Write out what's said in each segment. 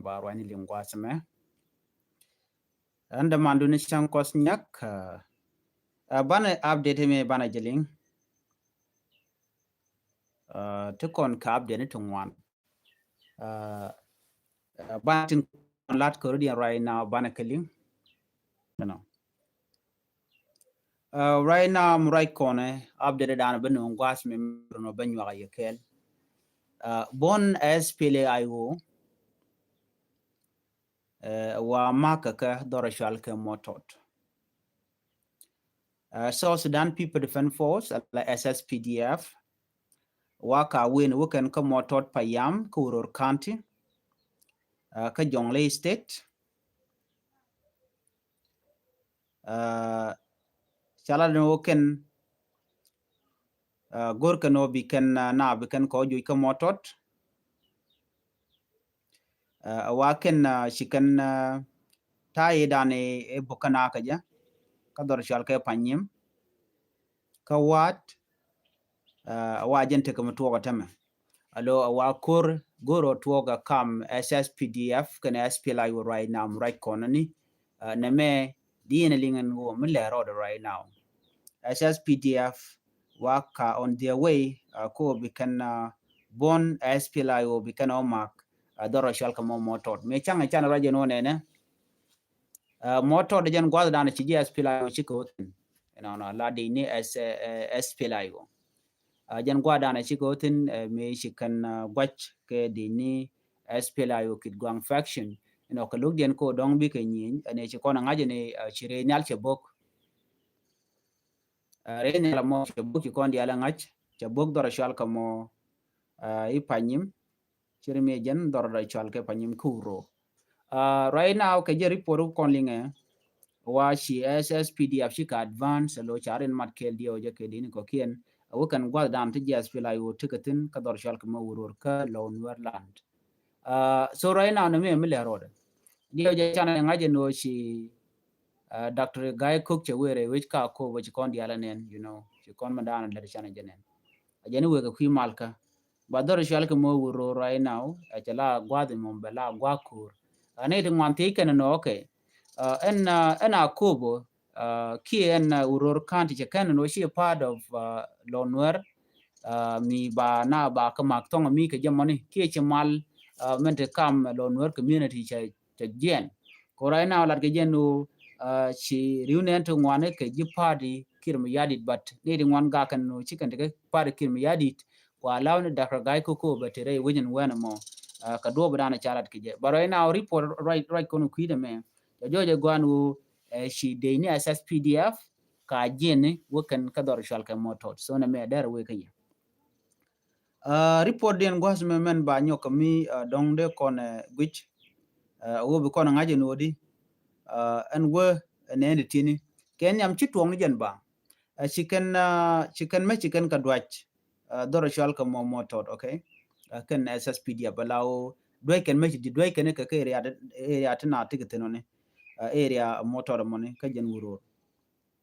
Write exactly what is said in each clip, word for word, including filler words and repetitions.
ba ruany liŋ gua̱a̱th mɛ. Ɛn dämandu ni cäŋ kɔs nyak, uh, uh, banɛ update mi banɛ jɛ liŋ. Uh, ti kɔn ka update ni ti ŋuan. Uh, uh, banɛ tin kɔn lat kɛ rut yɛn right now banɛ kɛ liŋ. You know. Uh, right now mi ruac kɔnɛ update dan bä nuŋ gua̱a̱th mi mi run bä nyuak a yɛ kɛɛl. Uh, buɔ̱n S P L A I O, uh, wa makä kɛ dhɔr cual kɛ Mɔtɔt. Uh, South Sudan People Defense Force, ala S S P D F, wa ka wen wä kɛn kä Mɔtɔt Payam kä Uror County, uh, kä Jonglei State. Uh, cala ni wä kɛn, uh, go̱r kɛn wä bi kɛn, uh, na bi kɛn kɔ juc kä Mɔtɔt. Uh, wa kɛn, uh, ci kɛn, uh, ta̱a̱ i̱ dan i̱ buk kä na kä jɛ kä dhɔr cual kɛ Panyim kä Waat. Uh, wa jɛn tekɛ mi tuɔk a tämɛ. Alo a wa kor go̱r ɔ tuɔk a kam S S P D F kɛn S P L A I O right now mi ruac kɔn ni. Uh, nɛ mɛ di yɛn a liŋɛn wä mi lɛ rɔɔd right now. S S P D F wa ka on their way, uh, ko bi kɛn, uh, buɔ̱n S P L A I O bi kɛn ɔ mak, uh, dhɔr ɔ cual kɛ mɔ Mɔtɔt. Mɛ caŋ a can ruac jɛn wä nɛnɛ. Uh, Mɔtɔt jɛn gua̱th dan ci ji̱ S P L A I O ci kɛ wä thin. You know, no, la di ni S, uh, S P L A I O. Uh, jɛn gua̱dan a ci kɛ wä thin, uh, mëë ci kɛn, uh, gua̱c kɛ di ni S P L A I O Kitgwang faction. Inɔ kɛ lo̱k diɛn ko dɔ̱ŋ bikɛ nyieny, ɛn ɛ ci kɔn a ŋa̱c ni, uh, ci rɛy nhial cɛ bo̱k. Uh, rɛy nhial a mɔ cɛ bo̱k ci kɔn diaal a ŋa̱c, cɛ bo̱k dhɔr a cual kɛ mɔ, uh, i̱ Panyim. Ci ri mi jɛn dhɔr a cual kɛ Panyim kä Uror. Uh, right now kɛ jɛ report kɔn liŋɛ wa ci S S P D F ci ka advance lo ca rin mat kɛɛl diɛ wä jɛ kɛ dini kɔkiɛn. A wä kɛn gua̱th dan ti jiɛ S P L A I O ti kɛ thin kä dhɔr cual kɛ mɔ Uror kä Lou Nuer land. Uh, so right now ni mi mi lɛ rɔɔdɛ diɛ wä jɛ canɛ ŋa̱c jɛ ni wä ci, uh, Doctor Gai Kok cɛ wee rɛy wec ka ko wä ci kɔn diaal a nɛn, you know, ci kɔn mi dan a lɛt canɛ jɛ nɛn. A jɛ ni wee kɛ kui̱ mal kä Ba dhɔr cual kɛ mɔ Uror right now, ɛ cɛ la gua̱th mɔ bɛ la gua̱th ko̱r. Ɛ ni ti ŋuan thiec kɛn nɔ, okay. Ɛ ɛn, ɛ ɛn Akobo, ɛ kiɛ ɛn, ɛ Uror County cɛ kɛn nɔ ci part of, ɛ Lou Nuer, ɛ mi ba na ba kɛ mak thɔŋ mi kɛ jɛ mɔni kiɛ ci mal, ɛ mɛn ti kam Lou Nuer community cɛ cɛ jiɛn. Ko right now lat kɛ jɛn ɣöö, uh, ci riw nɛn ti ŋuani kɛ ji̱ party Kiir Mayardit, but ni ti ŋuan gakɛn ɣöö ci kɛn ti kɛ party Kiir Mayardit. Kua law ni Doctor Gai Koko bɛ ti rɛy wecin wɛn mɔ, uh, kɛ duɔp dan ca lat kɛ jɛ. But right now report right, right kɔn kui̱dɛ mɛ. Jɛ jɔɔc ɛ gɔan ɣöö, uh, ci dey ni S S P D F ka jiɛn ni wä kɛn kä dhɔr cual kɛ Mɔtɔt. So nɛ mɛ dɛr wee kä yɛ. Uh, report diɛn gua̱th mɛ mɛn ba nyɔk kɛ mi, uh, dɔ̱ŋ dee kɔn, uh, guic. Uh, wä bi kɔn ŋa̱c ɛn wä di. Uh, ɛn wä ɛn ɛn di tieni. Kɛ nhiam ci tuɔŋ ni jɛn ba. Uh, ci kɛn, uh, ci kɛn mɛ ci kɛn kɛ duac. Uh, dhɔr cual kɛ mɔ Mɔtɔt, okay? Uh, kɛn S S P D F bɛ la wä duac kɛn mɛ ci di duac kɛn kɛ kɛ area, area ti na ti kɛ thin ɔ ni. Uh, area Mɔtɔt mɔ ni kä jɛn Uror.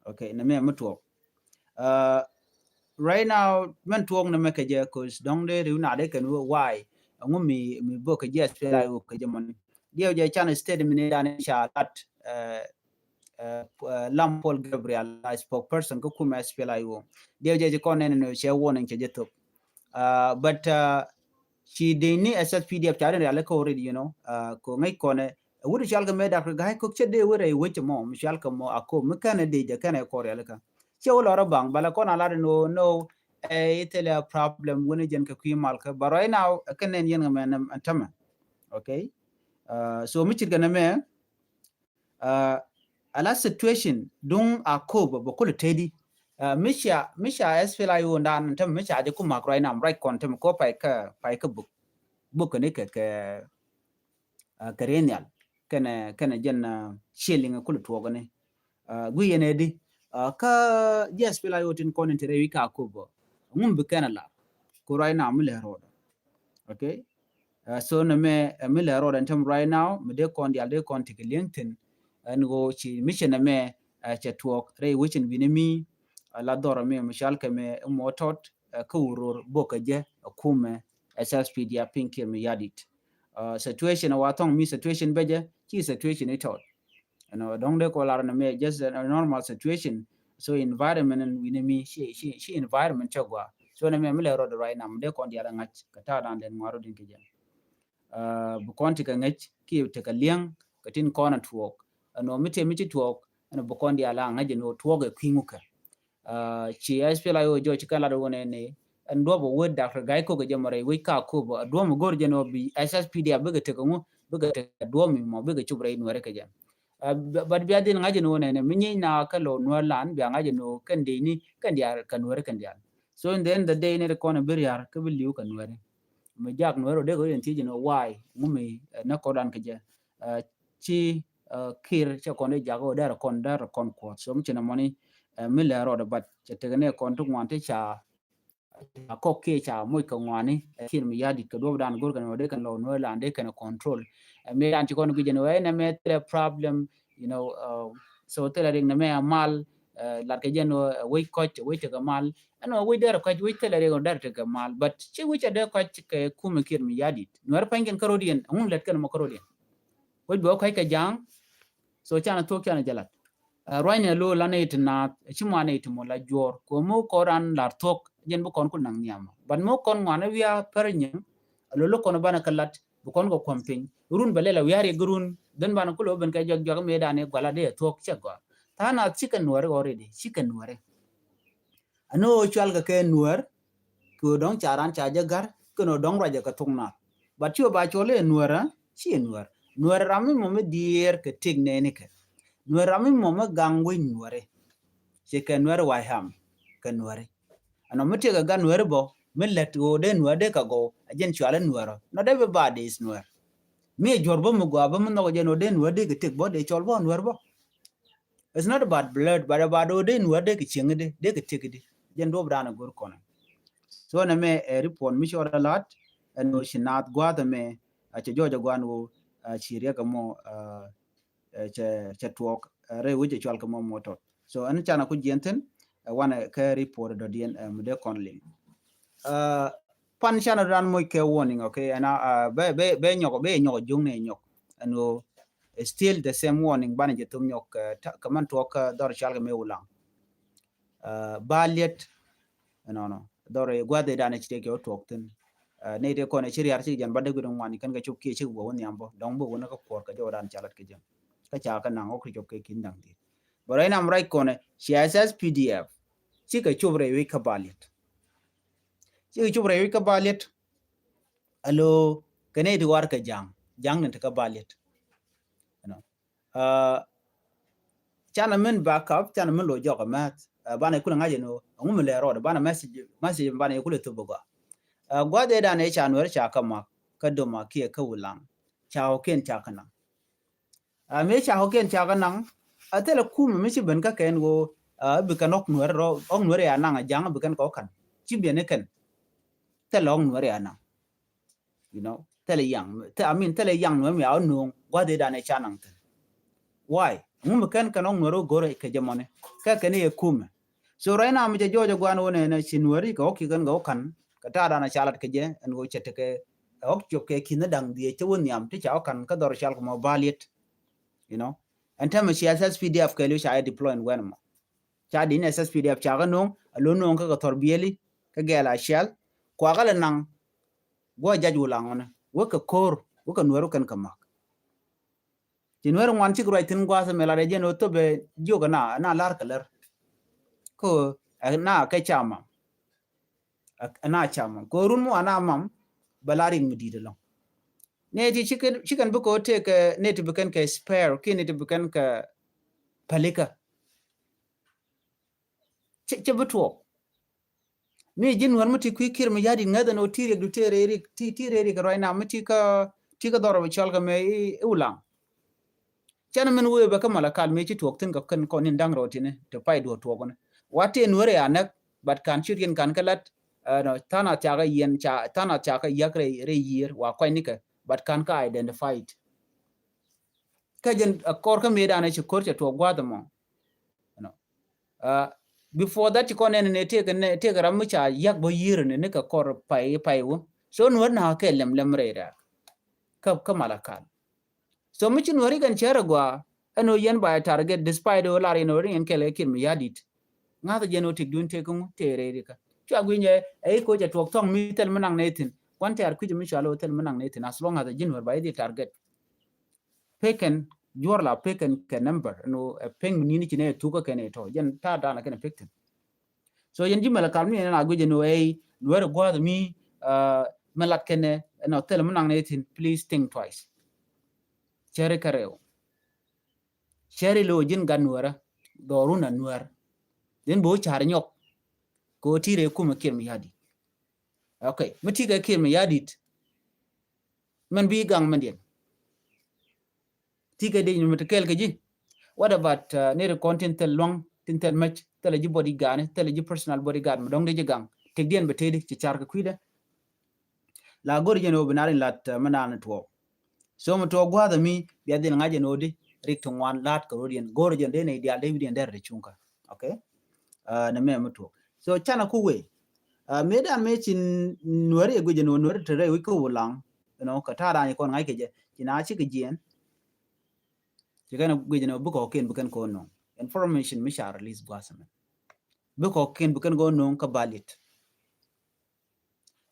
Okay, nɛ mɛ mi tuɔk. Uh, right now mɛn tuɔk nɛ mɛ kɛ jɛ, cause dɔŋ dee riw na dee kɛn wee why. Ɛŋu mi, mi bok kɛ jɛ S P L A I O kɛ jɛ mɔni. Diɛw jɛ can state mi ni dan ca lat, uh, uh, uh, Lam Paul Gabriel, a spokesperson kä kum S P L A I O. Diɛw jɛ jɛ kɔn nɛn ni cɛ warning cɛ jɛ thok. Uh, but, uh, ci dee ni S S P D F ca rin riali kä already, you know, uh, ko ŋäc kɔnɛ, uh, wut cual kɛ mɛ Doctor Gai Kok cɛ dee wut rɛy wec mɔ, mi cual kɛ mɔ Akobo, mi kɛn dee jɛ kɛn kɔ riali kä. Cɛ wä lɔrɔ baŋ, bala kɔn a lat ni wä, no, eh, ithilɛ problem wuni jɛn kɛ kui̱ mal kä, but right now, eh, kɛn nɛn yɛn kɛ mɛ nɛ tämɛ. Okay? Uh, so mi cit kɛ nɛ mɛ, Uh, ala situation duŋ Akobo bɛ kulɛ tedi. Uh, mi ca, mi ca S P L A I O ndan tem mi ca jɛ ku mak right now, right kɔn tem ko pay kä, pay kä buk. Buk kɛn kɛ, kɛ, uh, kɛ renial. Kɛnɛ, kɛnɛ jɛn, uh, shilling kulɛ tuɔgni. Uh, gui yɛn edi. Uh, kä jɛ S P L A I O tin kɔn in tere wi ka Akobo. Ŋum bi kɛn ala. Ko right now mi lɛ rɔɔdɔ. Okay? Uh, so nɛ mɛ, uh, mi lɛ rɔɔdɛ ɛn tem right now, mi dee kɔn dial dee kɔn ti kɛ liŋ thin. Ɛn ɣöö ci mission nɛ mɛ, uh, cɛ tuɔɔk rɛy wecin wi̱ni mi, uh, la dhɔrɔ mi, mi cal kɛ mɛ, uh, Mɔtɔt, uh, kä Uror bok kɛ jɛ, uh, kumɛ, uh, S S P D F piny Kiir Mayardit. Uh, situation wa thɔŋ mi situation bɛ jɛ, ci situation i̱ tɔt. Ɛnɔ dɔ̱ŋ dee kɔ lar nɛ mɛ just a normal situation. So environment ɛn wi̱nɛ mi ci, ci, ci environment cɛ gua. So nɛ mɛ mi lɛ rɔɔd right now mi dee kɔn diaal a ŋa̱c kɛ ta̱a̱ dan den ŋuan rɔɔd in kɛ jɛ. Uh, bi kɔn ti kɛ ŋäc ki ti kɛ liɛŋ kɛ tin kɔn a tuɔɔk. Ɛnɔ mi tëë mi ci tuɔɔk ɛn bi kɔn diaal a ŋäc ɛn ɣöö tuɔɔk ɛ kui̱ ŋukɛ. Uh, ci S P L A I O jɔc ci kɛn lat ɣöö nɛn ni ɛn duɔp ɛ wee Doctor Gai Kok ɛ jɛ mɔ rɛy wec ka kop ɛ duɔm ɛ go̱r jɛ ni ɣöö bi S S P D F bikɛ tekɛ ŋu, bikɛ tekɛ duɔm mi mɔ bikɛ cop rɛy Nuɛri kɛ jɛ. Uh, but bia dhin ŋa̱c ni ɣöö nɛn ni mi nyiec na kä lo̱w Nuɛr lan bia ŋa̱c ni ɣöö kɛn dee ni kɛn diaal kɛ Nuɛri kɛn diaal. So in the end of the day ni ri kɔn ɛ bi riar kä bi li̱w kɛ Nuɛri. Mi jak Nuɛri ɣöö dee kɛ ɣöö yɛn thiec ni ɣöö why ŋu mi, uh, nɛ kɔdan kɛ jɛ. Uh, ci, uh, Kiir cɛ kɔn dee jak ɣöö dee rɛ kɔn dee rɛ kɔn kuɔth. So mi ci nɛ mɔni, uh, mi lɛ rɔɔdɛ but cɛ tekɛ ni kɔn ti ŋuan ti ca a kɔk kiɛ ca moc kɛ ŋuani, eh, Kiir Mayardit kɛ duɔp dan go̱r kɛn ɣöö dee kɛn lo̱w Nuɛr lan dee kɛn control. Eh, mi dan ci kɔn guic jɛn ɣöö ɛn ɛmɛ thilɛ problem, you know, uh, so thilɛ rik nɛmɛ a mal, eh, lat kɛ jɛn ɣöö, eh, wec kɔc, wec tekɛ mal. Ɛn ɣöö wec derɛ kɔc, wec thilɛ rik ɣöö derɛ tekɛ mal. But ci wec a dee kɔc kɛ kumɛ Kiir Mayardit. Nuɛr pany kɛn kärɔ̱diɛn, ɛŋu lɛt kɛn mɔ kärɔ̱diɛn. Wec bɛ wä kɔc kɛ ja̱a̱ŋ. So canɛ thuɔ̱k canɛ jɛ lat. Uh, ruacnɛ lo̱o̱ lanɛ iti naath ci ŋuanɛ iti mɔ la juɔ̱ɔ̱r kuɔ mi kɔn ran lar thuɔ̱k jɛn bi kɔn kul naŋ nhiam. But mi kɔn ŋuanɛ wiaa pär nyiŋ a lo̱l kɔn banɛ kä lat bi kɔn kɛ kuɔm piny run bɛ lɛl a wiaa riɛk run dhɛn banɛ kul ɔ ben kɛ juak juak mi dan i̱ guala dee thuɔ̱k cɛ gɔaa. Tha̱a̱ŋ naath cikɛ Nuɛri already, cikɛ Nuɛri. Ɛn ɣöö cual kɛ kɛ Nuɛr kɛ ɣöö dɔ̱ŋ ca ran ca jɛ ga̱r kɛn ɣöö dɔ̱ŋ ruacɛ kɛ thok naath. But ci ɣöö ba cɔl i̱ Nuɛr, ɛ ci Nuɛr. Nuɛr ram mi mɔ mi diɛɛr kɛ tëk nɛɛnikɛ. Nuɛr ram mi mɔ mi gaŋ wec Nuɛri. Ci kɛ Nuɛr wa̱i̱ ham kɛ Nuɛri. Ɛnɔ mi tëkɛ gat Nuɛri bɔ mi lät ɣöö dee Nuɛr dee kɛ gɔw a jɛn cual i̱ Nuɛr ɔ nɔ dee bi ba dee is Nuɛr. Mi ɛ juɔ̱r bä mi gɔaa bä mi nhɔk a jɛn ɣöö dee Nuɛr dee kɛ tëk bä dee cɔl bä Nuɛr bä. It's not about blood, but about ɣöö dee Nuɛr dee kɛ cieŋ i̱di, dee kɛ tëk i̱di. Jɛn duɔ̱p dan ɛ go̱r kɔnɛ. So nɛ mɛ ɛ report mi cɔɔd a la̱t ɛn ɣöö ci naath gua̱a̱th ɛmɛ a cɛ jɔɔc a gua̱a̱n ɣöö a ci riɛk ɛmɔ, a, ɛ, cɛ, cɛ tuɔɔk, ɛ, rɛy wec cɛ cual kɛ mɔ mɔ tɔt. So ɛn canɛ ku jiɛn thi̱n ɛ wanɛ kɛ report dɔ̱diɛn, ɛ, mi dee kɔn liŋ. A, pan canɛ dan moc kɛ warning, okay, ɛn a, a, bɛ, bɛ, bɛ nyɔk, bɛ nyɔk juŋ ni nyɔk. Ɛn ɣöö still the same warning banɛ jɛ thum nyɔk, ɛ, kɛ man tuɔk kä dhɔr cal kɛ mëë Wulaŋ. Ɛ, ba liet ɛnɔnɔ dhɔr gua̱th i̱ dan ci tëë kɛ wä tuɔk thi̱n. Ɛ, ni tëë kɔn ɛ ci riar ci jɛn ba däk wi̱n ŋuan kɛn kɛ cop kiɛ cik bä wä nhiam bä dɔ̱ŋ bä wä ni kä kuɔr kɛ jɔw dan ca lat kɛ jɛ. Kä ca kɛ naŋ ɣɔk ti cop kɛ ki̱n da̱ŋ diet. Bä rɛy nam rɛy kɔn ɛ ci S S P D F cikɛ cop rɛy wi̱c kä ba liet. Cikɛ cop rɛy wi̱c kä ba liet. Alo kɛ ni ti war kɛ ja̱ŋ, ja̱ŋ ni ti kä ba liet. You know. Ɛ, canɛ min backup, canɛ min lo̱c jɔk ɛ mɛth. Ɛ, banɛ kulɛ ŋa̱c ɛn ɣöö ɛŋu mi lɛ rɔɔdɛ, banɛ message, message banɛ kulɛ thop ɛ gɔaa. Ɛ, gua̱th ëë dan ëë ca Nuɛr ca kä mak kä Doma kiɛ kä Wulaŋ. Ca ɣɔkiɛn ca kä naŋ. Ɛ, mëë ca ɣɔkiɛn ca kä naŋ a thilɛ kumɛ mi ci ben kä kɛn ɣöö, ɛ, bi kɛn ɣɔk Nuɛr rɔ, ɣɔk Nuɛr ya naŋ a ja̱ŋ bi kɛn kɛ ɣɔk ka̱n. Ci biɛn ikɛn thilɛ ɣɔk Nuɛr ya naŋ. You know, thilɛ yaŋ, thil, I mean, thilɛ yaŋ Nuɛr mi a wä nuɔ̱ŋ gua̱th i̱ dan ɛ ca naŋ thi̱n. Why? Ŋu mi kɛn kɛn ɣɔk Nuɛr wä go̱r kɛ jɛ mɔni kɛ kɛn i̱ yɛ kumɛ. So right now mi cɛ jɔɔc ɛ gua̱n wä nɛnɛ ci Nuɛr kɛ ɣɔk ki kɛn kɛ ɣɔk ka̱n kɛ ta̱a̱ dan ɛ ca lat kɛ jɛ ɛn ɣöö cɛ tekɛ ɛ ɣɔk cop kɛ ki̱n ni da̱ŋ dhiec cɛ wä nhiam ti ca ɣɔk ka̱n kä dhɔr cal kɛ mɔ ba liet. You know, ɛn tɛmɛ ci S S P D F kɛɛliw ca yɛ deploy ɛn wɛn mɔ. Ca di ni S S P D F ca kɛ nuɔ̱ŋ a lo̱n nuɔ̱ŋ kä kɛ thɔr biɛli kä gɛɛl a cial kuakä lɛ naŋ. Guɔ jac Wulaŋ ɔnɛ wek kɛ ko̱r wek kɛ Nuɛr wek kɛn kɛ mak. Ci Nuɛr ŋuan cik ruac thi̱n gua̱a̱th ɛmɛ lat ɛ jɛn ɣöö thop ɛ jiök ɛna, ɛna la̱r kɛ lär. Kä ɛ na kɛ ca mam. Ɛ, ɛna ca mam. Kɛ ɣöö run mi wa na mam bɛ la̱r in mi di̱i̱t ɛlɔ̱ŋ. Nɛy ti ci kɛn, ci kɛn bi kɛ ɣöö tëëkɛ nɛy ti bi kɛn kɛ spare kiɛ nɛy ti bi kɛn kɛ pälikä. Cɛ, cɛ bi tuɔɔk. Mi ji̱n Nuɛr mi ti kui̱ Kiir mi ya̱di̱t ŋäth ɛn ɣöö ti riɛk du ti rɛy rik, ti, ti rɛy rik right now mi ti kä, ti kä dhɔr ɔ bi cɔl kɛ mɛ i̱, i̱ Wulaŋ. Cɛn min wee bɛ kä Malakal mi ci tuɔɔk thi̱n kɛ kɛn kɔn in da̱ŋ rɛw ti̱ni ti pay duɔ̱ɔ̱r tuɔɔk ni. Wa ti Nuɛr ya näk, but ka̱n ci riɛn ka̱n kä lat, ɛnɔ, tha̱a̱ŋ a thiakä yiɛn ca, tha̱a̱ŋ a thiakä yak rɛy, rɛy yiër wa kuany nikɛ, but ka̱n kä identified. Kä jɛn a kɔr kä mëë danɛ ci ko̱r cɛ tuɔɔk gua̱a̱th ɛmɔ. You know. Uh, before that ci kɔn nɛn ni tëëkɛ, nɛ tëëkɛ ram mi ca yak bä yiër ni, ni kɛ kɔr pay, pay wä. So Nuɛr na kɛ lɛm, lɛm rɛy rɛ̈ɛ̈k. kä, kä Malakal. So mi ci Nuäri kɛn cɛr agua ɛn ɣöö yɛn ba yɛ target, despite ɣöö lar yɛn ɣöö ri yɛn kɛl kɛ Kiir Mayardit. Ŋa̱th jɛn ɣöö tëkdun tëk ŋu tëë rɛy rikä. Cua guinyɛ ɛ i̱ koc ɛ tuɔk thɔŋ mi thil mi naŋ nɛ thi̱n. Gua̱n tɛ̈r kui̱c mi cɔal ɣöö thil mi naŋ nɛ thi̱n, as long as ɛ ji̱n Nuäär ba yɛ dhil target. Pekɛn juɔr la pekɛn kɛ number ɛn ɣöö ɛ pek mi ni̱n ci nɛ thukä kɛn ɛ tɔ jɛn ta̱a̱ da̱a̱n kɛn ɛ pek thi̱n. So yɛn ji̱ Malakal mi ɛn a guic ɛn ɣöö ɛ i̱ Nuäär ɛ gua̱a̱th mi, uh, mi lat kɛn ɛ ɛn ɣöö thil mi naŋ nɛ thi̱n, please think twice. Cɛri kɛ rɛw. Cɛri lo ji̱n gat Nuäärä, dhɔrun a Nuäär. Din bi wä ca̱r nyɔk kɛ wä ti̱i̱ rɛy kumɛ Kiir Mayardit. Okay, mi ti̱i̱ kɛ Kiir Mayardit. Mɛn bi gaŋ mɛn diɛn. Ti̱i̱ kɛ dec ni mi ti kɛɛl kɛ ji̱. What about, uh, neri kɔn tin thil luaŋ, tin thil mäc, thil ji̱ bodyguard ni, thil ji̱ personal bodyguard mi dɔ̱ŋ di ji̱ gaŋ. Tëkdiɛn bɛ tëëdi ci car kɛ kui̱dɛ. La go̱r jɛn ɣöö bi nar in lat, uh, mi naan tuɔɔk. So mi tuɔɔk gua̱a̱th mi bia dhil ŋa̱c jɛn ɣöö di rik ti ŋuan la̱a̱t kɛ ro̱diɛn. Go̱r jɛn dee nɛy diaal dee wi̱diɛn dɛr ti cuŋkä. Okay? Uh, nɛ mɛ mi tuɔɔk. So canɛ ku wee. Uh, mëë dan mëë ci Nuäri ɛ guic jɛn ɣöö Nuäri te rɛy wi̱c kä Wulaŋ. You know, kɛ ta̱a̱ dan ci kɔn ŋa̱c kɛ jɛ. Ci na cikɛ jiɛn. Ci kɛn guic jɛn ɣöö bi kɔ̱kiɛn bi kɛn kɛ ɣöö no̱o̱ŋ. Information mi ca release gua̱a̱th mɛ. Bi kɔ̱kiɛn bi kɛn kɛ ɣöö no̱o̱ŋ kä Balit.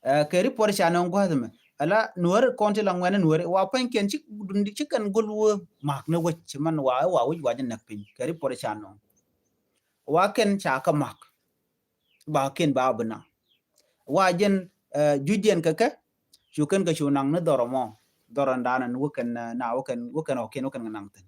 Ɛ, kɛ report ca nɔŋ gua̱th mɛ. Ala Nuäär kɔn ti la ŋuɛn Nuäär wa pɛn kɛn ci dun ci kɛn gol wä mak ni wec man wa wa wec wa jɛ näk piny. Kɛ report ca nɔŋ. Wa kɛn ca kä mak. Ba kɛn ba bi naŋ. Wa jɛn, ɛ, juc jɛn kɛ kɛ. Cu kɛn kɛ cu naŋ ni dhɔrɔ mɔ. Dhɔrɔ ndanɛ ni wä kɛn, ɛ, na wä kɛn, wä kɛn ɔ kɛn wä kɛn naŋ thin.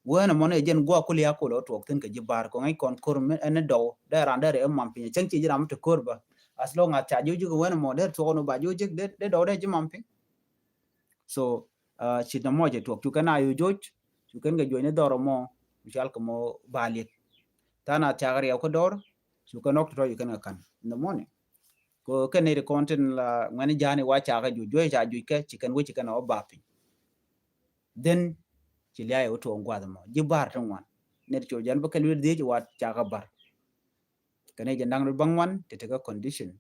Weenɛ mɔ ni jɛn guɔ kul ya kul ɔ tuɔk thin kɛ ji̱ bar kɔ ŋäc kɔn kor mi ɛn ni dɔw dee ran dee rɛ mam piny cäŋ ci ji̱ ram mi te kor ba. As long as ca ji̱ ji̱ weenɛ mɔ dee tuɔk ni ba ji̱ ji̱ dee dɔw dee ji̱ mam piny. So, uh, ci nɔ mɔ jɛ tuɔk cu kɛn a yu joc cu kɛn kɛ juɔc ni dhɔr mɔ cu cal kɛ mɔ ba liet. Than a thiak riɛw kä dɔr cu kɛn ɔk tɔtɔ cu kɛn kɛ kan in the morning. Kɔ kɛn ni ri kɔn tin la ŋuɛn ja̱a̱ni wa ca kɛ juɔc juɔc ca juɔc kɛ ci kɛn wec ci kɛn ɔ ba piny. Then ci lia̱a̱ i̱ wä tuɔɔk gua̱th mɔ ji̱ bar ti ŋuan. Nɛt cuɔ jɛn bä kɛ luel dhiec wa ca kä bar. Kɛ ni jɛn da̱ŋ rut bä ŋuan ti tekɛ condition.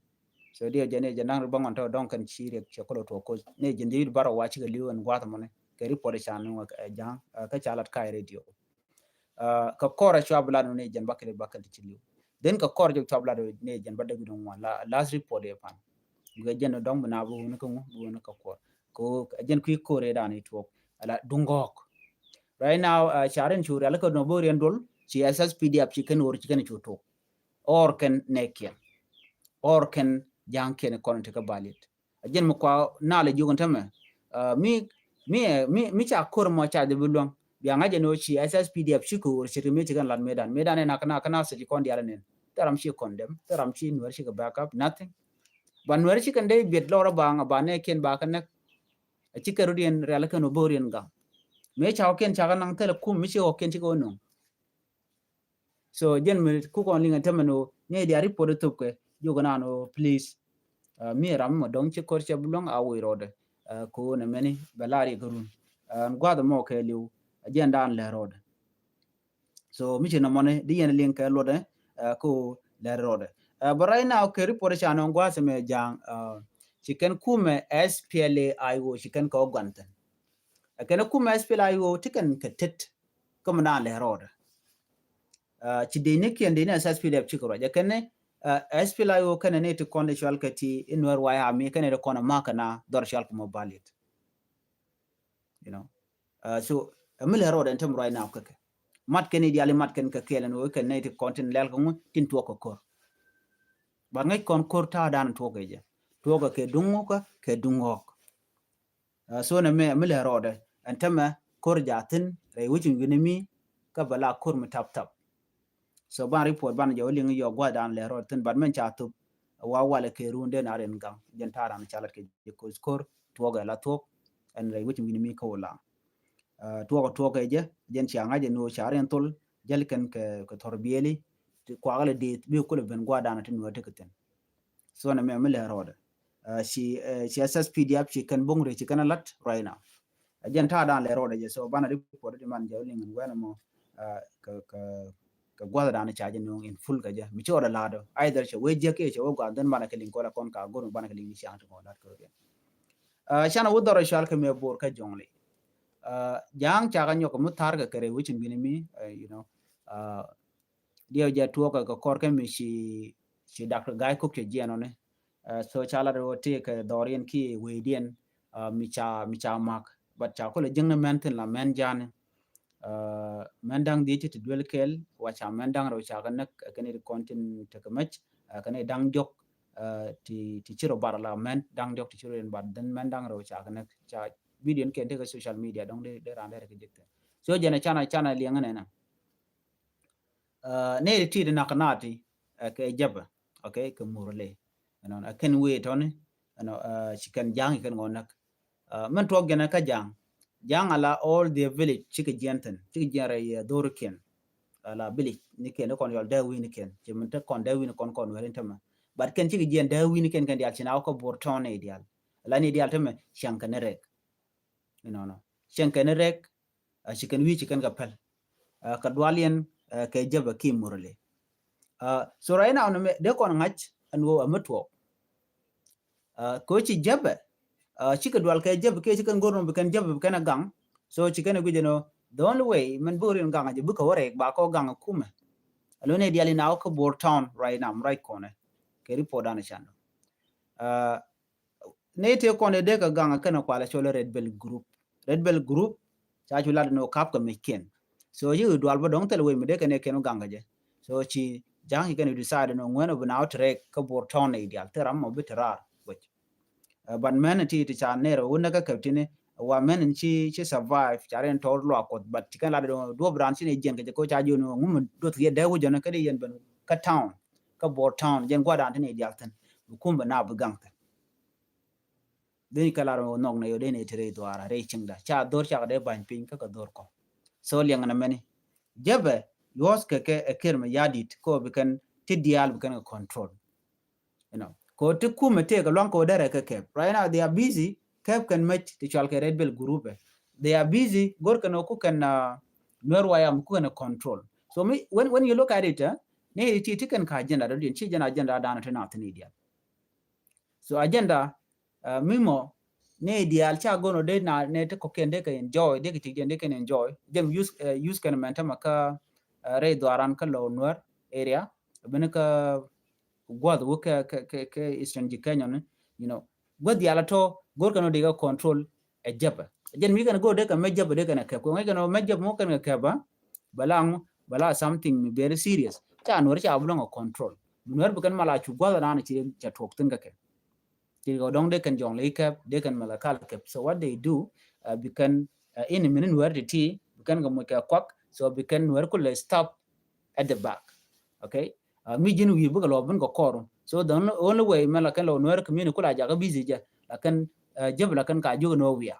So diɛ jɛn ni jɛn da̱ŋ rut bä ŋuan tɔ dɔŋ kɛn ci riɛk cɛ kolo tuɔɔk koc ni jɛn dhiec bar wa cikɛ li̱w ɛn gua̱th mɔni kɛ report ca nuŋ ɛ ja̱a̱ŋ kä ca lat ka̱a̱c radio. Kä kɔr a cua bi lat ni jɛn bä kɛl bä kɛl ti ci li̱w. Then kä kɔr jɛ cua bi lat ni jɛn bä dee wi̱dɛ ŋuan la last report ɛ pan. Gɛ jɛn dɔŋ bi na bi wuni kä ŋu bi wuni kä kɔr. Kɛ jɛn kui̱ kɔr ɛ dan i̱ tuɔɔk ala duŋ gɔɔk. Right now, uh, carin cu rial kä nɔ bä riɛn dol ci S S P D F ci kɛn wor ci kɛn cu tok. Or kɛn nɛkiɛn or kɛn ja̱ŋkiɛn kɔn ti kä balit. A jɛn mi kua nal jiök ɛn tämɛ. Uh, mi mi mi mi ca kor mɔ ca jɛ bi luäŋ bia ŋa̱c ɛn ɣöö ci S S P D F ci kɛ wor ci ri mi ci kɛn lat medan medan ɛn akä na akä na sɛ ci kɔn dial ɛn ɛn. Thil ram ci kɔn dɛm thil ram ci nuɛr ci kɛ backup nothing. Ba nuɛr ci kɛn dee biɛt lɔr a ba ŋa ba nɛkiɛn ba kɛ nɛk. A ci kɛ rut yɛn rial kɛn wä bo̱o̱r yɛn gam. Mëë ca wä kiɛn ca kɛ naŋ thilɛ kum mi ci wä kiɛn ci kɛ wä no̱ŋ. So jɛn mi ku kɔn liŋ ɛn tämɛ ni wä ni diaal report thop kɛ jok kɛ naan wä please. Uh, mi ram mɔ dɔŋ ci kɔr cɛ bi luäŋ a woi rɔɔdɛ. Uh, ko nɛ mɛni bɛ lar yɛ kɛ run. Uh, ɛn gua̱th mɔ kɛ liw a jɛn daan lɛ rɔɔdɛ. So mi ci nɔmɔni di yɛn liŋ kɛ luɔtdɛ, uh, ko lɛr rɔɔdɛ. Uh, but right now kɛ report ca nɔŋ gua̱a̱th mɛ ja̱a̱ŋ, uh, ci kɛn kumɛ S P L A I O ci kɛn kɛ wä guan thin. Uh, kɛn kumɛ S P L A I O ti kɛn kɛ tet kä mi naan lɛr rɔɔdɛ. Uh, ci dee ni kiɛn dee ni S S P D F ci kɛ ruac. Kɛn ni, uh, S P L A I O kɛn ni ti kɔn di cual kɛ ti in nuɛr wai ami kɛn ni ti kɔn a mak kɛ na dhɔr cual kɛ mɔ balit. You know, uh, so a mi lɛ rɔɔdɛ ɛn tämɛ right now kɛ kɛ mat kɛn i̱ diali mat kɛn kɛ kɛɛl ɛn wä kɛn nɛy ti kɔn tin lɛl kɛ ŋu tin tuɔk kɛ kor. Bat ŋäc kɔn kor ta̱a̱ dan tuɔk kɛ jɛ tuɔk kɛ kɛ duŋ ŋukä kɛ duŋ ŋɔk. Uh, so nɛ mɛ a mi lɛ rɔɔdɛ ɛn tämɛ kor ja thin rɛy wecin wi̱ni mi kä bɛ la kor mi tap tap. So ban report ban jɛ wä liŋ yɔ gua̱th dan lɛ rɔɔdɛ thin bat mɛn ca thop. Wa walɛ kɛ run den a rin gaŋ jɛn ta̱a̱ dan ca lat kɛ jɛ kor tuɔk ɛ la tuɔk. Ɛn rɛy wecin wi̱ni mi kä wä laŋ. Uh, tuɔk tuɔk kɛ jɛ jɛn cia ŋa̱c jɛ nuɔ ca rin thol jäl kɛn kɛ kɛ thɔr bieli. Ti kuakä lɛ deth bi kulɛ ben gua̱dan ti nuɔ ti kɛ thin. So nɛ mɛ mi lɛ rɔɔdɛ. Uh, ci, uh, ci S S P D F ci kɛn boŋ ri ci kɛn lat right now. Uh, jɛn ta̱a̱ dan lɛ rɔɔdɛ jɛ so banɛ report di man jɛ liŋ wɛn mɔ. Uh, kɛ kɛ kɛ gua̱dan ca jɛ nuɔ in full kɛ jɛ mi ci ɔdɛ ladɔ either cɛ wee jɛ kɛ cɛ wee gua̱dan banɛ kɛ liŋ kɔlɛ kɔn ka gor banɛ kɛ liŋ ni ciaŋ ti kɔn lat kɛ rɔɔdɛ. Canɛ wä dhɔr cual kɛ mɛ bor kä Jɔŋli. Ja̱a̱ŋ cakɛ nyɔk mi thar kɛ kɛ rɛy wecin bini mi, you know, diɛw jɛ tuɔk kɛ kɔr kɛ mi ci ci Doctor Gai Kok cɛ jiɛn ɔni. So ca lat wä tëë kɛ dhɔriɛn ki wecdiɛn mi ca mi ca mak, but ca kulɛ jiäŋni mɛn thin la mɛn ja̱a̱ni. Mɛn da̱ŋ dhiec ti duel kɛl wa ca mɛn da̱ŋ rɛw ca kɛ näk kɛn it kɔn tin tekɛ mɛc kɛn it da̱ŋ diɔk ti ti ci rɔ bar la mɛn da̱ŋ diɔk ti ci rɔ in bar dhin mɛn da̱ŋ rɛw ca kɛ näk ca video ni kɛn tekɛ social media dɔŋ de ran dɛr kɛ jek thin. So jɛn a canɛ canɛ liɛŋ nɛnɛ. Nɛ ti ti di nak nati kɛ jɛbɛ, okay, kɛ Murle. Ɛnɔ a kɛn wee tɔni ɛnɔ ci kɛn ja̱a̱ŋ kɛn ŋɔ näk. Mɛn tuɔk jɛn kä ja̱a̱ŋ ja̱a̱ŋ ala all the village cikɛ jiɛn thin cikɛ jiɛn rɛy dhorikiɛn. Ala village ni kɛn kɔn yɔl dee wi̱ni kɛn ci min te kɔn dee wi̱ni kɔn kɔn wɛrin tämɛ. But kɛn cikɛ jiɛn dee wi̱ni kɛn kɛn dial ci na wä kä Bor tɔn ni dial ala ni dial tämɛ cɛŋ kɛn rɛk. Inɔnɔ cɛŋ kɛn rɛk. Ci kɛn wi̱i̱ ci kɛn kɛ päl kɛ dual yɛn kɛ jɛbɛ ki Murle. So right now ni mɛ dee kɔn ŋa̱c ɛn wä ɛmɛ tuɔɔk. Kɛ wä ci jɛbɛ cikɛ dual kɛ jɛbɛ kɛ ci kɛn go̱r nɔ bi kɛn jɛbɛ bi kɛn a gaŋ. So ci kɛn a guic ɛn wä the only way mɛn bi rin gaŋ a jɛ bi kɛ wä rɛk ba kɔ gaŋ a kumɛ. Alo ni dial in a wä kä Bor town right now right kɔnɛ kɛ report dan a can. Nɛ tëë kɔn ɛ dee kɛ gaŋ kɛn kualɛ cɔl Red Belt group. Red Belt group ca cu lat ni wä kap kɛ mec kiɛn. So ci dual bä dɔŋ thil wec mi dee kɛn ɛ kɛn wä gaŋ kɛ jɛ. So ci ja̱a̱ŋ ci kɛn wä decide ni wä ŋuɛn wä bi na wä ti rɛk kä Bor town ni dial thil ram mɔ bi ti raar wec. But mɛn ti ti ca nɛr wä näk kä kɛp tini wa mɛn ci ci survive ca rin tɔr luak kuɔth but ci kɛn lat ni wä duɔp ran ci ni jiɛn kɛ jɛ ko ca ji̱ ni wä ŋum duɔth yɛ dee wä jɛ ni kä di yɛn ben kä town kä Bor town jɛn guadan ti ni dial thin. Bi kum bi na bi gaŋ thin. Deni kɛ lar mɛ wä nhɔk nɛ yɔ deni te rɛy dhuara rɛy cieŋda ca dhor cakɛ dee bany piny kä kɛ dhor kɔ. So liɛŋ nɛ mɛni jɛbɛ yuɔth kɛ kɛ ɛ ker mɛ yadit kɛ wä bi kɛn ti diaal bi kɛn kɛ control. You know, kɛ wä ti kumɛ tëë kɛ luaŋ kɛ wä derɛ kɛ kɛp right now they are busy kɛp kɛn mec ti cual kɛ Red Belt group ɛ. They are busy gor kɛn wä ku kɛn Nuer wayam ku kɛn control. So mi when when you look at it, ni ti ti kɛn ka agenda dɔ diɛn ci jɛn agenda danɔ ti na thin idial. So agenda mi mɔ ni dial ca gono de na ne te koken de ke enjoy de ke tik de ke enjoy. Jɛn use use kɛn mɛn tama ka rɛy dhuaran ka Lou Nuer area bini ka guath wä kɛ kɛ kɛ Eastern ji Kenya ni, you know, guath dial atɔ gor kɛn de ka control ɛ jɛpɛ. Jɛn mi kɛn go de kɛ mɛ jɛpɛ de kɛn kɛp ko ŋɛ kɛn mɛ jɛpɛ mo kɛn kɛ kɛp ba bala ŋu bala something very serious. Ca Nuer ca bulɔŋ a control. Nuer bi kɛn mala cu guath ran ci ca tuɔk thin kɛ kɛ. Ci kɛ dɔŋ de kɛn jɔŋ lɛ ikɛp de kɛn mala kal kɛp. So what they do, bi kɛn in mini Nuer ti ti bi kɛn kɛ muc kɛ kuak. So bi kɛn Nuer kulɛ stop at the back. Okay. Mi ji̱n wi̱i̱ bikɛ lɔ bin kɛ kɔr. So the only way mɛ la kɛn lɔ Nuer community kula jakä busy jɛ la kɛn jɛp la kɛn ka jiök ni wä wiaa.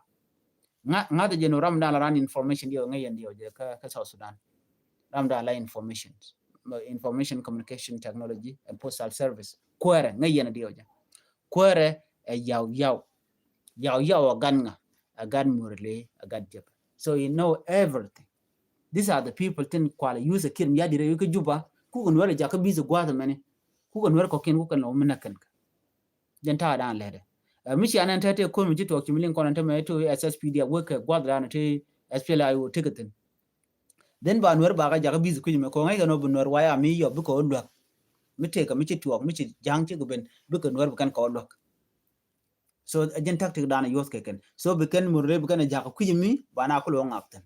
Ŋa̱th jɛ ni ram dan la ran information diɛ ŋäc yɛn diɛ jɛ kä South Sudan. Ram dan la information, information communication technology and postal service. Kuɛrɛ ŋäc yɛn diɛ jɛ kuɛrɛ ɛ yaw yaw yaw yaw a gan ŋa a gan Murle a gan jɛp. So you know everything. These are the people thin kualɛ use a kir mi yadi rɛ kä Juba. Kukɛ Nuer jakä busy guath mɛni. Kukɛ Nuer kɔkin kukɛ nɔ mi näk kɛn kä. Jɛn ta̱a̱ dan lɛtɛ mi cia nɛn tɛ tɛ ko̱n mi ci tuɔk ci mi liŋ kɔn tɛ mɛ to S S P D F wek kɛ guath dan tɛ S P L A I O tɛ kɛ thin. Then ba Nuer ba ka jakä busy kui̱c mɛ kɔ ŋäc kɛ nɔ bi Nuer waya mi yɔ bikɛ wä luäk. Mi tëëkä mi ci tuɔk mi ci ja̱ŋ ci kɛ ben bikɛ Nuer bi kɛn kɛ wä luäk. So jɛn tactic dan yuɔth kɛ kɛn. So bi kɛn Murle bi kɛn jakä kui̱c mi ba na kulɛ wä ŋak thin.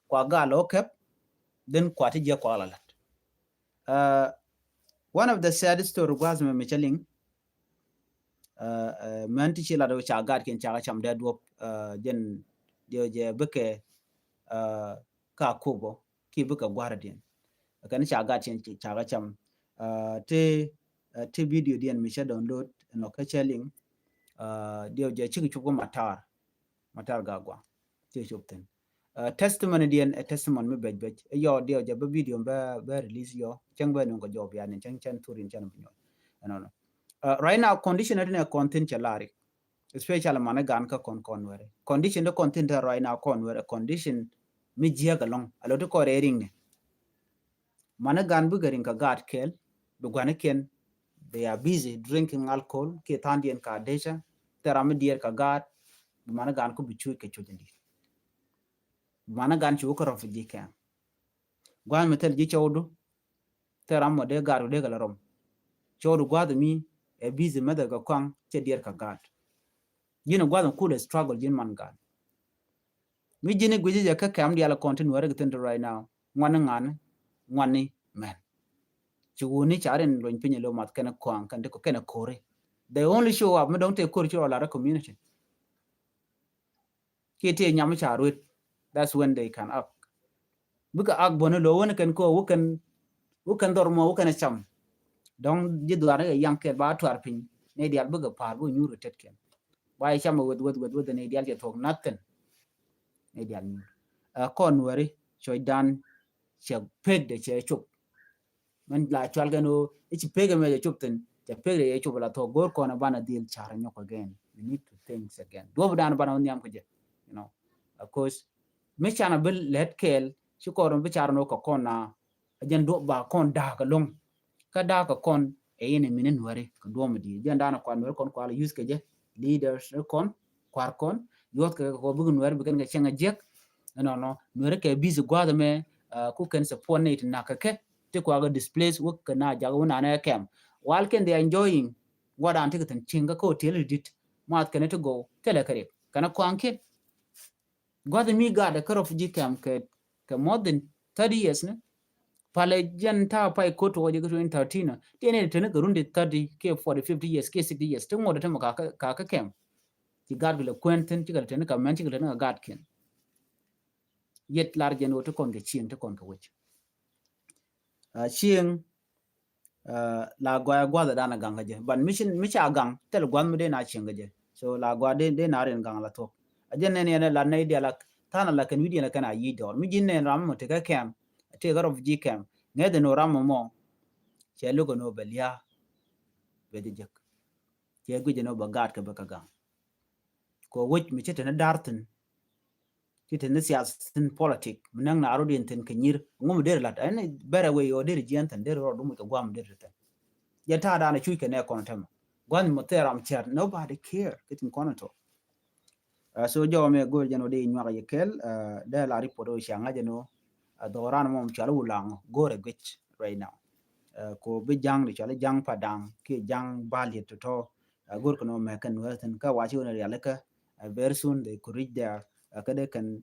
Kua gal wä kɛp. Then kua ti jiɛ kua la lat. One of the sad story gua̱th mɛ mi cä liŋ. Mɛn ti ci lat wä ca gat kiɛn ca kä cam dee duɔp jɛn diɛ jɛ bikɛ ka kobo ki bikɛ gua̱r diɛn. Kɛn ca gat kiɛn ca kä cam ti ti video diɛn mi cä download nɔ kä cä liŋ. Diɛ jɛ cik cuk kä matar matar ga gua̱ ti cuk thin. Testimony diɛn ɛ testimony mi bɛc bɛc ɛ yɔ diɛ jɛ bä video bä bä release yɔ cäŋ bä nuŋ kɛ jɔw bia ni cäŋ cɛn thur in cɛn bi nyɔl. Ɛnɔnɔ. Right now condition ɛ ti nɛ kɔn thin cɛ lari. Especially mani gan kä kɔn kɔn wɛrɛ condition de kɔn thin te right now kɔn wɛrɛ condition mi jiɛk alɔŋ alo ti kɔn rɛ riŋ ni. Mani gan bi gɛ riŋ ka gaat kɛl bi guani kiɛn. They are busy drinking alcohol ki than diɛn ka deca. Te ram mi diɛr ka gaat Bi manä gan ku bi cuc kɛ cuc in di̱i̱t. Bi manä gan cu wä kä refugee camp. Gua̱a̱th mi thil ji̱ cɔwdu. Thil ram mɔ dee gaat wä dee kɛ la rɔm. Cɔwdu gua̱a̱th mi ɛ busy method kɛ kɔaŋ cɛ diɛɛr kɛ gaat. Ji̱n ɛ gua̱a̱th mi kul ɛ struggle ji̱n man gaat. Mi ji̱n i̱ gui̱ci jɛ kä kɛm diaal kɔn ti Nuɛri kɛ thi̱n ti right now. Ŋuani ŋa̱ni, ŋuani mɛn. Ci wuni ca rin luny piny ɛ lo math kɛn kɔaŋ kɛn ti kɔ kɛn ko̱ri. They only show up mi dɔ̱ŋ te ko̱ri ci rɔ lar community. Kiɛ ti nyam ca ruet. That's when they can act. Bikɛ act bɔni lo wuni kɛn ko wukɛn, wukɛn dhɔr mɔ wukɛn cam. Dɔ̱ŋ ji̱ dhuar ni kɛ yaŋ kɛl ba tuar piny. Ni diaal bikɛ pa̱a̱r bikɛ nyuur kɛ tet kɛn. Ba cam weth weth weth weth ni diaal cɛ thuɔk nothing. Ni diaal nyuur. Ɛ kɔn Nuɛri cuɔcdan cɛ pek de cɛ cop. Mɛn la cual kɛn o i̱ ci pek ɛmɛ cɛ cop thin cɛ pek de cɛ cop la thuɔk go̱o̱r kɔn ɛ banɛ dhil car nyɔk again. We need to think again. Duɔp dan banɛ wä nhiam kɛ jɛ. You know, of course, mi canɛ bi lɛt kɛɛl ci kɔn bi car nɔ kɛ kɔn na a jɛn duɔp ba kɔn da̱a̱k ɛlɔ̱ŋ. Kä da̱a̱k kɛ kɔn ɛ in ɛ mini Nuɛri kɛ duɔm di̱i̱t jɛn da̱a̱n kuan Nuɛri kɔn kual use kɛ jɛ leaders kɔn kuar kɔn yuɔth kɛ kɔ bik Nuɛri bi kɛn kɛ cɛŋ a jiɛk. Ɛnɔnɔ Nuɛri kɛ busy gua̱a̱th ɛmɛ ku kɛn support ni ti nak kɛ kɛ ti kuakɛ displace wek kɛ na jak wä nanɛ kɛm. Wal kɛn they are enjoying gua̱dan ti kɛ thin cieŋ kä kɛ hotel dit math kɛn ti gow thilɛ kɛ rik kɛn a kuaŋ kiɛn. Gua̱th mi gat kä refugee camp kɛ, kɛ more than thirty years ni. Palɛ jɛn ta̱a̱ pay kot tuɔk jɛ kä twenty thirteen ni. Ti ni teni kɛ run di thirty kiɛ forty, fifty years kiɛ sixty years. Ti ŋuɔt ti mɛ ka, ka, ka camp. Ci gat kɛ lɛ kuɛn thin, ci kɛ lɛ teni ka mɛn, ci kɛ lɛ teni ka gat kiɛn. Yet lar jɛn wä ti kɔn kɛ cieŋ, ti kɔn kɛ wec. Cieŋ la gɔaa gua̱th dan a gaŋ kä jɛ. But mi cin, mi ca gaŋ thil gua̱th mi dee na cieŋ kä jɛ. So la gɔaa dee, dee na rin gaŋ la thuɔk. A jɛ nɛn yɛn la nɛy dial a than a la kɛn wi̱diɛn a kɛn a yic dɔɔr mi ji̱n nɛn ram mɔ ti kä kɛm ti kä refugee camp. Ŋɛth in ram mɔ mɔ cɛ luk in wä bɛ lia̱a̱ bɛ jɛ jek. Cɛ guic in wä bɛ gaat kɛ bɛ kä gaŋ. Kɔ wec mi ci teni dar thin. Ci teni sias thin politic mi näŋ na rot in thin kɛ nyir ŋum der lat ɛn bɛrɛ wei ɔ der jiɛn thin der rot dum kɛ guam der thin. Jɛ ta̱a̱ dan a cuc kɛ nɛ kɔn tɛmɛ guam mi thɛɛr ram cɛr nobody care ki thin kɔn tɔ. So jɔwä mɛ go̱o̱r jɛn wä di nyuak yɛ kɛl dee la report wä cia ŋa̱c jɛn wä. Dhɔran mɔ mi cual wulaŋ go̱o̱r ɛ guic right now. Ko bi jaŋ di cual jaŋ pa daŋ ki jaŋ bal yet tɔtɔ. Go̱o̱r kɛ nɔ mɛ kɛn wä thin kä wa ci wä ni rialikä. Very soon they could reach there. Kä dee kɛn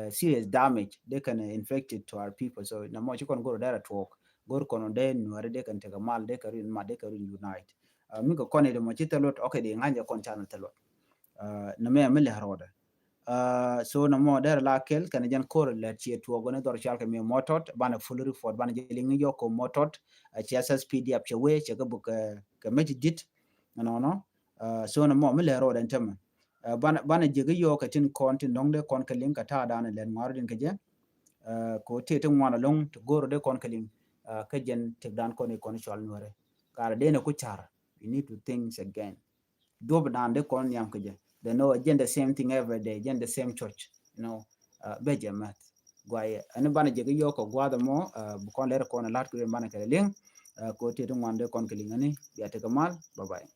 serious damage dee kɛn infected to our people. So na mɔ ci kɔn go̱o̱r dee ra tuɔk go̱o̱r kɔn dee Nuɛri dee kɛn tekɛ mal dee kɛ rin mat dee kɛ rin unite. Mi kɛ kɔn idɛ mɔ ci thɛ luɔt ɔkɛ di ŋa̱ny jɛ kɔn canɛ thɛ luɔt. Nɛ mɛ mi lɛ rɔɔdɛ. So nɛ mɔ derɛ la kɛl kɛnɛ jɛn ko̱r lɛ ciɛ tuɔɔk gɔnɛ dhɔr cal kɛ mi mɔtɔt banɛ full report banɛ jɛ liŋ yɔk kɛ mɔtɔt. Ciɛ S S P D F cɛ wee cɛ kɛ buk kɛ mɛc dit. Nɔnɔ. So nɛ mɔ mi lɛ rɔɔdɛ tɛmɛ. Banɛ, banɛ jɛ kɛ yɔk kɛ tin kɔn tin dɔŋ dee kɔn kɛ liŋ kɛ ta̱a̱ danɛ lɛn ŋɔr din kɛ jɛ. Ko tëë ti ŋuan aloŋ ti go̱r dee kɔn kɛ liŋ. Kɛ jɛn tëk dan kɔn i kɔn i cual Nuɛrɛ. Karɛ dee nɛ ku car. You need to think again. Duɔp dan dee kɔn nhiam kɛ jɛ. They know again the same thing every day, again the same church. You know, bɛ jɛ mɛth. Guayɛ ɛni banɛ jɛ kɛ yɔk kɛ gua̱a̱th ɛmɔ. Bi kɔn lɛr kɔn ɛ la̱t kɛ banɛ kɛ liŋ. Ko tëë ti ŋuan dee kɔn kɛ liŋ ɛni bia tekɛ mal. Bye bye.